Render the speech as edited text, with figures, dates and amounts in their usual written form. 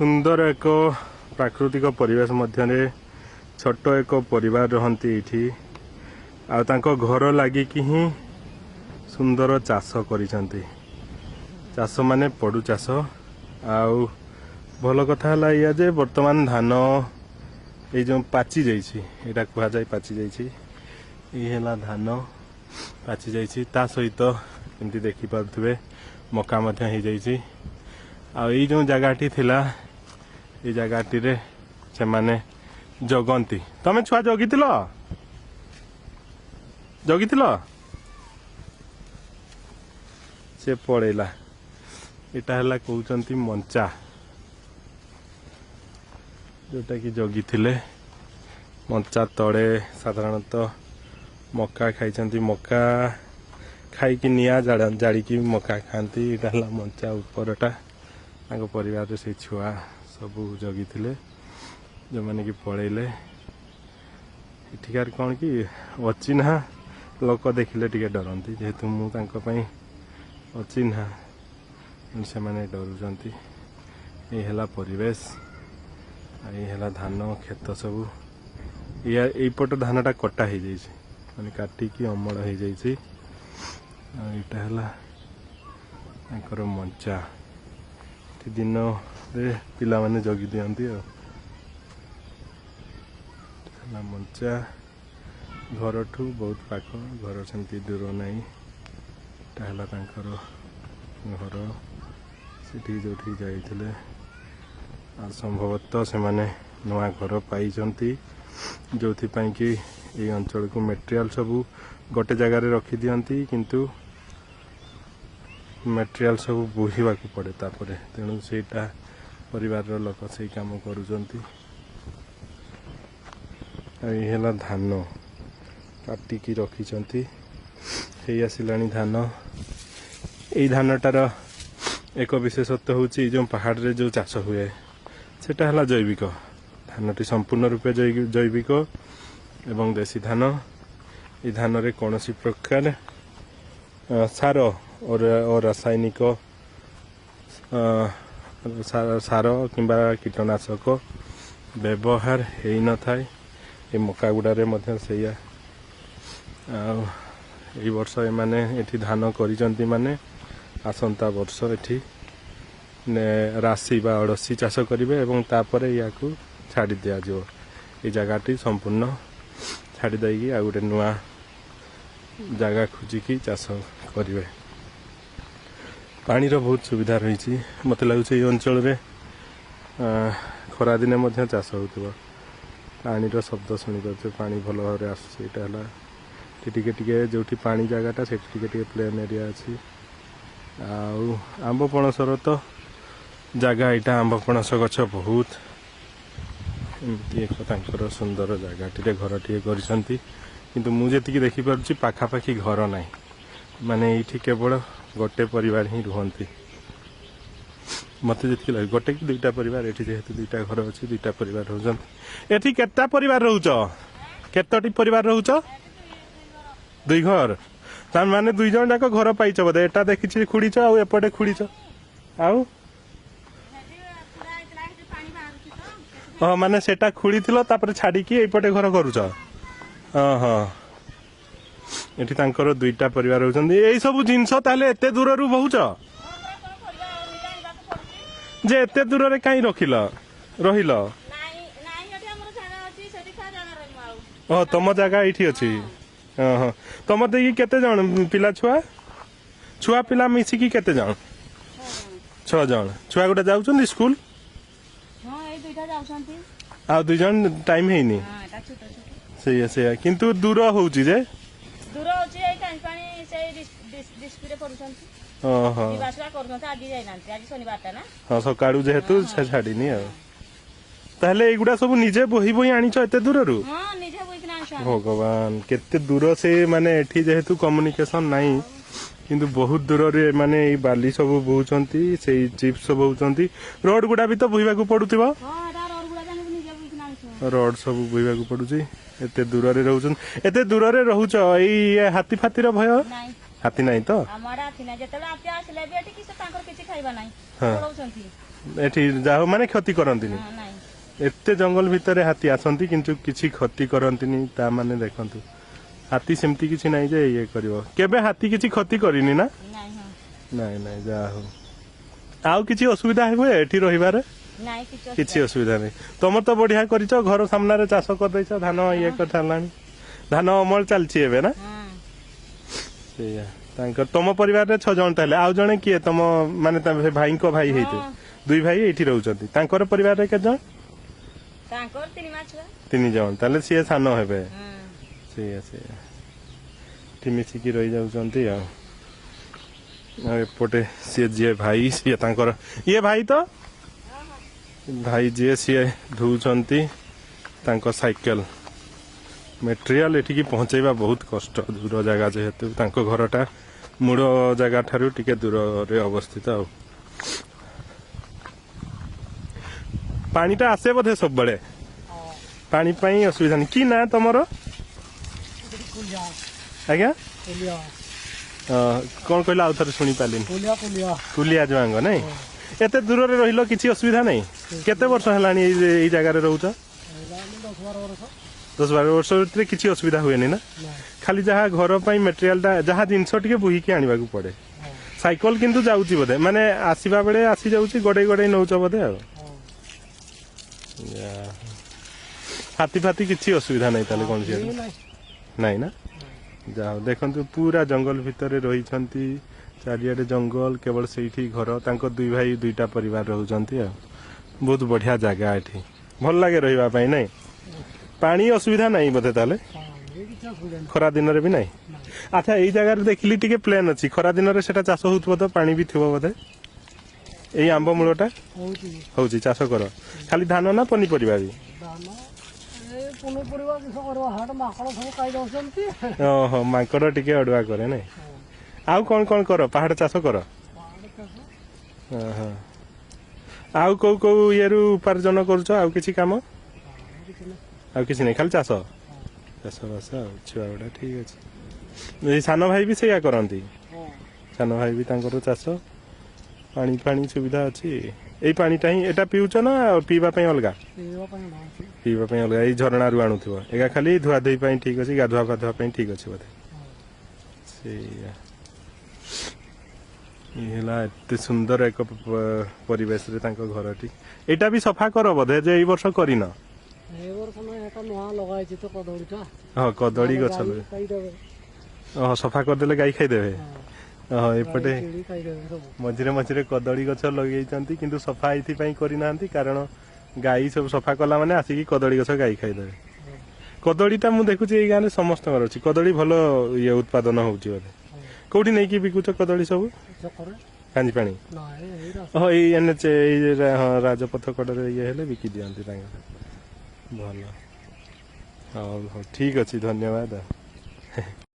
ସୁନ୍ଦର ଏକ ପ୍ରାକୃତିକ ପରିବେଶ ମଧ୍ୟରେ ଛୋଟ ଏକ ପରିବାର ରହନ୍ତି ଏଇଠି। ଆଉ ତାଙ୍କ ଘର ଲାଗିକି ହିଁ ସୁନ୍ଦର ଚାଷ କରିଛନ୍ତି। ଚାଷ ମାନେ ପୋଡ଼ୁ ଚାଷ। ଆଉ ଭଲ କଥା ହେଲା ଏଇଆ ଯେ ବର୍ତ୍ତମାନ ଧାନ ଏଇ ଯେଉଁ ପାଚି ଯାଇଛି, ଏଇଟା କୁହାଯାଏ ପାଚି ଯାଇଛି। ଏଇ ହେଲା ଧାନ ପାଚି ଯାଇଛି, ତା ସହିତ ଏମିତି ଦେଖିପାରୁଥିବେ ମକା ମଧ୍ୟ ହେଇଯାଇଛି। ଆଉ ଏଇ ଯେଉଁ ଜାଗାଟି ଥିଲା, ଏଇ ଜାଗାଟିରେ ସେମାନେ ଜଗନ୍ତି। ତମେ ଛୁଆ ଜଗିଥିଲ? ଜଗିଥିଲ? ସେ ପଳେଇଲା। ଏଇଟା ହେଲା କହୁଛନ୍ତି ମଞ୍ଚା, ଯୋଉଟା କି ଜଗିଥିଲେ। ମଞ୍ଚା ତଳେ ସାଧାରଣତଃ ମକା ଖାଇଛନ୍ତି। ମକା ଖାଇକି ନିଆଁ ଜାଳିକି ମକା ଖାଆନ୍ତି। ଏଇଟା ହେଲା ମଞ୍ଚା ଉପରଟା। ତାଙ୍କ ପରିବାରରେ ସେଇ ଛୁଆ ସବୁ ଜଗିଥିଲେ, ଯେଉଁମାନେ କି ପଳେଇଲେ। ଏଠିକାର କ'ଣ କି ଅଚିହ୍ନା ଲୋକ ଦେଖିଲେ ଟିକେ ଡରନ୍ତି। ଯେହେତୁ ମୁଁ ତାଙ୍କ ପାଇଁ ଅଚିହ୍ନା, ସେମାନେ ଡରୁଛନ୍ତି। ଏଇ ହେଲା ପରିବେଶ, ଏଇ ହେଲା ଧାନ କ୍ଷେତ ସବୁ। ଏଇପଟ ଧାନଟା କଟା ହେଇଯାଇଛି, ମାନେ କାଟିକି ଅମଳ ହେଇଯାଇଛି। ଆଉ ଏଇଟା ହେଲା ତାଙ୍କର ମଞ୍ଚା। ଏଠି ଦିନରେ ପିଲାମାନେ ଜଗି ଦିଅନ୍ତି। ଆଉ ହେଲା ମଞ୍ଚା, ଘରଠୁ ବହୁତ ପାଖ, ଘର ସେମିତି ଦୂର ନାହିଁ। ଏଇଟା ହେଲା ତାଙ୍କର ଘର, ସେଠିକି ଯେଉଁଠିକି ଯାଇଥିଲେ। ଆଉ ସମ୍ଭବତଃ ସେମାନେ ନୂଆ ଘର ପାଇଛନ୍ତି, ଯେଉଁଥିପାଇଁ କି ଏଇ ଅଞ୍ଚଳକୁ ମେଟେରିଆଲ୍ ସବୁ ଗୋଟେ ଜାଗାରେ ରଖିଦିଅନ୍ତି, କିନ୍ତୁ ମେଟେରିଆଲ୍ ସବୁ ବୋହିବାକୁ ପଡ଼େ ତାପରେ। ତେଣୁ ସେଇଟା ପରିବାରର ଲୋକ ସେଇ କାମ କରୁଛନ୍ତି। ଆଉ ଏଇ ହେଲା ଧାନ କାଟିକି ରଖିଛନ୍ତି, ହେଇ ଆସିଲାଣି ଧାନ। ଏଇ ଧାନଟାର ଏକ ବିଶେଷତ୍ୱ ହେଉଛି ଏଇ ଯେଉଁ ପାହାଡ଼ରେ ଯେଉଁ ଚାଷ ହୁଏ ସେଟା ହେଲା ଜୈବିକ। ଧାନଟି ସମ୍ପୂର୍ଣ୍ଣ ରୂପେ ଜୈବିକ ଏବଂ ଦେଶୀ ଧାନ। ଏଇ ଧାନରେ କୌଣସି ପ୍ରକାର ସାର ଓ ରାସାୟନିକ ସାର କିମ୍ବା କୀଟନାଶକ ବ୍ୟବହାର ହେଇନଥାଏ। ଏ ମକା ଗୁଡ଼ାରେ ମଧ୍ୟ ସେଇଆ। ଆଉ ଏଇ ବର୍ଷ ଏମାନେ ଏଠି ଧାନ କରିଛନ୍ତି, ମାନେ ଆସନ୍ତା ବର୍ଷ ଏଠି ରାଶି ବା ଅଡ଼ସି ଚାଷ କରିବେ ଏବଂ ତାପରେ ୟାକୁ ଛାଡ଼ି ଦିଆଯିବ। ଏଇ ଜାଗାଟି ସମ୍ପୂର୍ଣ୍ଣ ଛାଡ଼ି ଦେଇକି ଆଉ ଗୋଟେ ନୂଆ ଜାଗା ଖୋଜିକି ଚାଷ କରିବେ। ପାଣିର ବହୁତ ସୁବିଧା ରହିଛି। ମୋତେ ଲାଗୁଛି ଏଇ ଅଞ୍ଚଳରେ ଖରାଦିନେ ମଧ୍ୟ ଚାଷ ହେଉଥିବ। ପାଣିର ଶବ୍ଦ ଶୁଣିପାରୁଥିବେ, ପାଣି ଭଲ ଭାବରେ ଆସୁଛି। ଏଇଟା ହେଲା ଏଠି ଟିକେ ଟିକେ ଯେଉଁଠି ପାଣି ଜାଗାଟା ସେଠି ଟିକେ ଟିକେ ପ୍ଲେନ୍ ଏରିଆ ଅଛି। ଆଉ ଆମ୍ବ ପଣସର ତ ଜାଗା ଏଇଟା, ଆମ୍ବ ପଣସ ଗଛ ବହୁତ। ଏମିତି ଏକ ତାଙ୍କର ସୁନ୍ଦର ଜାଗାଟିରେ ଘରଟିଏ କରିଛନ୍ତି। କିନ୍ତୁ ମୁଁ ଯେତିକି ଦେଖିପାରୁଛି ପାଖାପାଖି ଘର ନାହିଁ, ମାନେ ଏଇଠି କେବଳ ଗୋଟେ ପରିବାର ହିଁ ରୁହନ୍ତି। ମୋତେ ଯେତିକି ଲାଗେ ଗୋଟେ କି ଦୁଇଟା ପରିବାର ଏଠି, ଯେହେତୁ ଦୁଇଟା ଘର ଅଛି ଦୁଇଟା ପରିବାର ରହୁଛନ୍ତି। ଏଠି କେତେଟା ପରିବାର ରହୁଛ? କେତୋଟି ପରିବାର ରହୁଛ? ଦୁଇ ଘର। ତା ମାନେ ଦୁଇ ଜଣ ଯାକ ଘର ପାଇଛ ବୋଧେ? ଏଟା ଦେଖିଛି ଖୁଡ଼ିଛ, ଆଉ ଏପଟେ ଖୁଡ଼ିଛ। ଆଉ ହଁ, ମାନେ ସେଟା ଖୋଳିଥିଲ ତାପରେ ଛାଡ଼ିକି ଏଇପଟେ ଘର କରୁଛ। ହଁ ହଁ, ଏଠି ତାଙ୍କର ଦୁଇଟା ପରିବାର ରହୁଛନ୍ତି। ଏଇ ସବୁ ଜିନିଷ ତାହେଲେ ଏତେ ଦୂରରୁ ବହୁଛ ଯେ ଏତେ ଦୂରରେ କାହିଁ ରଖିଲ ରହିଲ? ଓ ତମ ଜାଗା ଏଇଠି ଅଛି। ହଁ ହଁ, ତମର ଦେଇକି କେତେ ଜଣ ପିଲା ଛୁଆ? ଛୁଆ ପିଲା ମିଶିକି କେତେ ଜଣ? 6 ଜଣ। ଛୁଆ ଗୋଟେ ଯାଉଛନ୍ତି ସ୍କୁଲ? ଆଉ 2 ଜଣ ଟାଇମ ହେଇନି। ସେଇଆ ସେଇଆ, କିନ୍ତୁ ଦୂର ହଉଛି ଯେ। ଓହୋ, ହଁ, ସକାଳୁ ଯେହେତୁ ଛାଡିନି। ଆଉ ତାହେଲେ ଏଇଗୁଡା ସବୁ ନିଜେ ବୋହି ବୋହି ଆଣିଛ ଏତେ ଦୂରରୁ? ଭଗବାନ, କେତେ ଦୂର ସେ, ମାନେ ଏଠି ଯେହେତୁ କମ୍ୟୁନିକେସନ ନାହିଁ, କିନ୍ତୁ ବହୁତ ଦୂରରେ ମାନେ ଏଇ ବାଲି ସବୁ ବୋହୁଛନ୍ତି, ସେଇ ଚିପ୍ସ ବୋହୁଛନ୍ତି। ରୋଡ ଗୁଡା ବି ତ ବୋହିବାକୁ ପଡୁଥିବ? ରୋଡ ସବୁ ବୋହିବାକୁ ପଡୁଛି। ଏତେ ଦୂରରେ ରହୁଛନ୍ତି, ଏତେ ଦୂରରେ ରହୁଛ, ଏଇ ହାତୀ ଫାତିର ଭୟ? ହାତୀ ନାହିଁ ତ? ଆମ ଆଡେ ହାତୀ ନାହିଁ। ଯେତେବେଳେ ହାତୀ ଆସିଲେ ବି ଏଠି କିଛି ତାଙ୍କର କିଛି ଖାଇବା ନାହିଁ, ପଳଉଛନ୍ତି। ଏଠି ଯାହା ହଉ ମାନେ କ୍ଷତି କରନ୍ତିନି। ହଁ, ନାଇଁ। ଏତେ ଜଙ୍ଗଲ ଭିତରେ ହାତୀ ଆସନ୍ତି କିନ୍ତୁ କିଛି କ୍ଷତି କରନ୍ତିନି। ତା ମାନେ ଦେଖନ୍ତୁ, ହାତୀ ସେମିତି କିଛି ନାହିଁ ଯେ ଇଏ କରିବ। କେବେ ହାତୀ କିଛି କ୍ଷତି କରିନି ନା? ନାଇଁ, ହଁ। ନାଇଁ ନାଇଁ, ଯାହା ହଉ। ଆଉ କିଛି ଅସୁବିଧା ହୁଏ ଏଠି ରହିବାରେ? ନାଇଁ, କିଛି। କିଛି ଅସୁବିଧା ନାହିଁ। ତମର ତ ବଢିଆ କରିଛ, ଘର ସାମ୍ନାରେ ଚାଷ କରିଦେଇଛ, ଧାନ ଇଏ କରିସାରିଲାଣି, ଧାନ ଅମଳ ଚାଲିଛି ଏବେ ନା? ହଁ। ସେଇଆ। ତାଙ୍କର ତମ ପରିବାରରେ 6 ଜଣ ତାହେଲେ, ଆଉ ଜଣେ କିଏ ତମ ମାନେ ସେ ଭାଇଙ୍କ ଭାଇ ହେଇଥିବେ? ହଁ। ଦୁଇ ଭାଇ ଏଇଠି ରହୁଛନ୍ତି। ତାଙ୍କର ପରିବାରରେ କେତେ ଜଣ? ତାଙ୍କର ତିନି ମା ଛୁଆ। ତିନି ଜଣ, ତାହେଲେ ସିଏ ସାନ ହେବେ। ହଁ। ସେଇଆ ସେଇଆ, ଏଠି ମିଶିକି ରହିଯାଉଛନ୍ତି। ଆଉ ଆଉ ଏପଟେ ସିଏ ଯିଏ ଭାଇ, ସିଏ ତାଙ୍କର ଇଏ ଭାଇ ତ ଭାଇ ଯିଏ, ସିଏ ଧୋଉଛନ୍ତି ତାଙ୍କ ସାଇକେଲ। ମେଟେରିଆଲ ଏଠିକି ପହଞ୍ଚେଇବା ବହୁତ କଷ୍ଟ, ଦୂର ଜାଗା ଯେହେତୁ। ତାଙ୍କ ଘରଟା ମୂଳ ଜାଗା ଠାରୁ ଟିକେ ଦୂରରେ ଅବସ୍ଥିତ। ଆଉ ପାଣିଟା ଆସେ ବୋଧେ ସବୁବେଳେ? ପାଣି ପାଇଁ ଅସୁବିଧା ନାହିଁ କି ନା ତମର? ଆଜ୍ଞା, କଣ କହିଲ, ଆଉ ଥରେ ଶୁଣି ପାରିଲିନି। କୁଲିଆ ଜୁଆଙ୍ଗ। ନାଇଁ, ଏତେ ଦୂରରେ ରହିଲ, କିଛି ଅସୁବିଧା ନାହିଁ? କେତେ ବର୍ଷ ହେଲାଣି ଏଇ ଜାଗାରେ ରହୁଛ? 10-12 ବର୍ଷ ଭିତରେ କିଛି ଅସୁବିଧା ହୁଏନି ନା? ଖାଲି ଯାହା ଘର ପାଇଁ ମେଟେରିଆଲଟା, ଯାହା ଜିନିଷ ଟିକେ ବୋହିକି ଆଣିବାକୁ ପଡେ। ସାଇକେଲ କିନ୍ତୁ ଯାଉଛି ବୋଧେ, ମାନେ ଆସିବା ବେଳେ ଆସି ଯାଉଛି, ଗଡେଇ ଗଡେଇ ନଉଛ ବୋଧେ। ଆଉ ହାତୀ ଫାତି କିଛି ଅସୁବିଧା ନାହିଁ ତାହେଲେ କୌଣସି ନାଇଁ ନା? ଯାହା ହଉ, ଦେଖନ୍ତୁ ପୁରା ଜଙ୍ଗଲ ଭିତରେ ରହିଛନ୍ତି, ଚାରିଆଡେ ଜଙ୍ଗଲ, କେବଳ ସେଇଠି ଘର। ତାଙ୍କ ଦୁଇ ଭାଇ ଦୁଇଟା ପରିବାର ରହୁଛନ୍ତି। ଆଉ ବହୁତ ବଢିଆ ଜାଗା ଏଠି, ଭଲ ଲାଗେ ରହିବା ପାଇଁ। ନାଇଁ, ପାଣି ଅସୁବିଧା ନାହିଁ ବୋଧେ ତାହେଲେ? ଖରା ଦିନରେ ବି ନାହିଁ? ଆଚ୍ଛା, ଏଇ ଜାଗାରେ ଦେଖିଲି ଟିକେ ପ୍ଲେନ୍ ଅଛି, ଖରା ଦିନରେ ସେଟା ଚାଷ ହଉଥିବ ତ, ପାଣି ବି ଥିବ ବୋଧେ? ଏଇ ଆମ୍ବ ମୂଳଟା ହଉଛି ଚାଷ କର? ଖାଲି ଧାନ ନା ପନିପରିବା ବି? ଓହୋ, ମାଙ୍କଡ ଟିକେ ଅଡୁଆ କରେ ନାଇଁ? ଆଉ କଣ କଣ କର? ପାହାଡ ଚାଷ କର? ଓହୋ। ଆଉ କୋଉ କୋଉ ଇଏରୁ ଉପାର୍ଜନ କରୁଛ? ଆଉ କିଛି କାମ? ଆଉ କିଛି ନାହିଁ, ଖାଲି ଚାଷ ଚାଷବାସ ଆଉ ଛୁଆ ଗୁଡା। ଠିକ ଅଛି। ଏଇ ସାନ ଭାଇ ବି ସେଇଆ କରନ୍ତି? ସାନ ଭାଇ ବି ତାଙ୍କର ଚାଷ। ପାଣି ଫାଣି ସୁବିଧା ଅଛି? ଏଇ ପାଣିଟା ହିଁ ଏଟା ପିଉଛ ନା ପିଇବା ପାଇଁ ଅଲଗା? ପିଇବା ପାଇଁ ଅଲଗା, ଏଇ ଝରଣାରୁ ଆଣୁଥିବ। ଏଗା ଖାଲି ଧୁଆ ଧୁଇ ପାଇଁ ଠିକ ଅଛି, ଗାଧୁଆ ପାଧୁଆ ପାଇଁ ଠିକ ଅଛି ବୋଧେ। ସେଇଆ। ଇଏ ହେଲା ଏତେ ସୁନ୍ଦର ଏକ ପରିବେଶରେ ତାଙ୍କ ଘରଟି। ଏଇଟା ବି ସଫା କର ବୋଧେ ଯେ ଏଇ ବର୍ଷ କରିନ? ହଁ, କଦଳୀ ଗଛ। ଓହୋ, ସଫା କରିଦେଲେ ଗାଈ ଖାଇଦେବେ। ଓହୋ, ଏପଟେ ମଝିରେ ମଝିରେ କଦଳୀ ଗଛ ଲଗେଇଛନ୍ତି, କିନ୍ତୁ ସଫା ଏଇଥିପାଇଁ କରିନାହାନ୍ତି କାରଣ ଗାଈ ସବୁ ସଫା କଲା ମାନେ ଆସିକି କଦଳୀ ଗଛ ଗାଈ ଖାଇଦେବେ। କଦଳୀଟା ମୁଁ ଦେଖୁଛି ଏଇ ଗାଁରେ ସମସ୍ତଙ୍କର ଅଛି। କଦଳୀ ଭଲ ଇଏ ଉତ୍ପାଦନ ହଉଛି ବୋଧେ? କୋଉଠି ନେଇକି ବିକୁଛ କଦଳୀ ସବୁ? କାଞ୍ଜିପାଣି? ହଁ, ଏଇ ଏନ୍ଏଚ୍, ଏଇ ହଁ, ରାଜପଥ କଡ଼ରେ ଇଏ ହେଲେ ବିକି ଦିଅନ୍ତି ତାଙ୍କର। ଭଲ। ହଉ ହଉ, ଠିକ ଅଛି, ଧନ୍ୟବାଦ।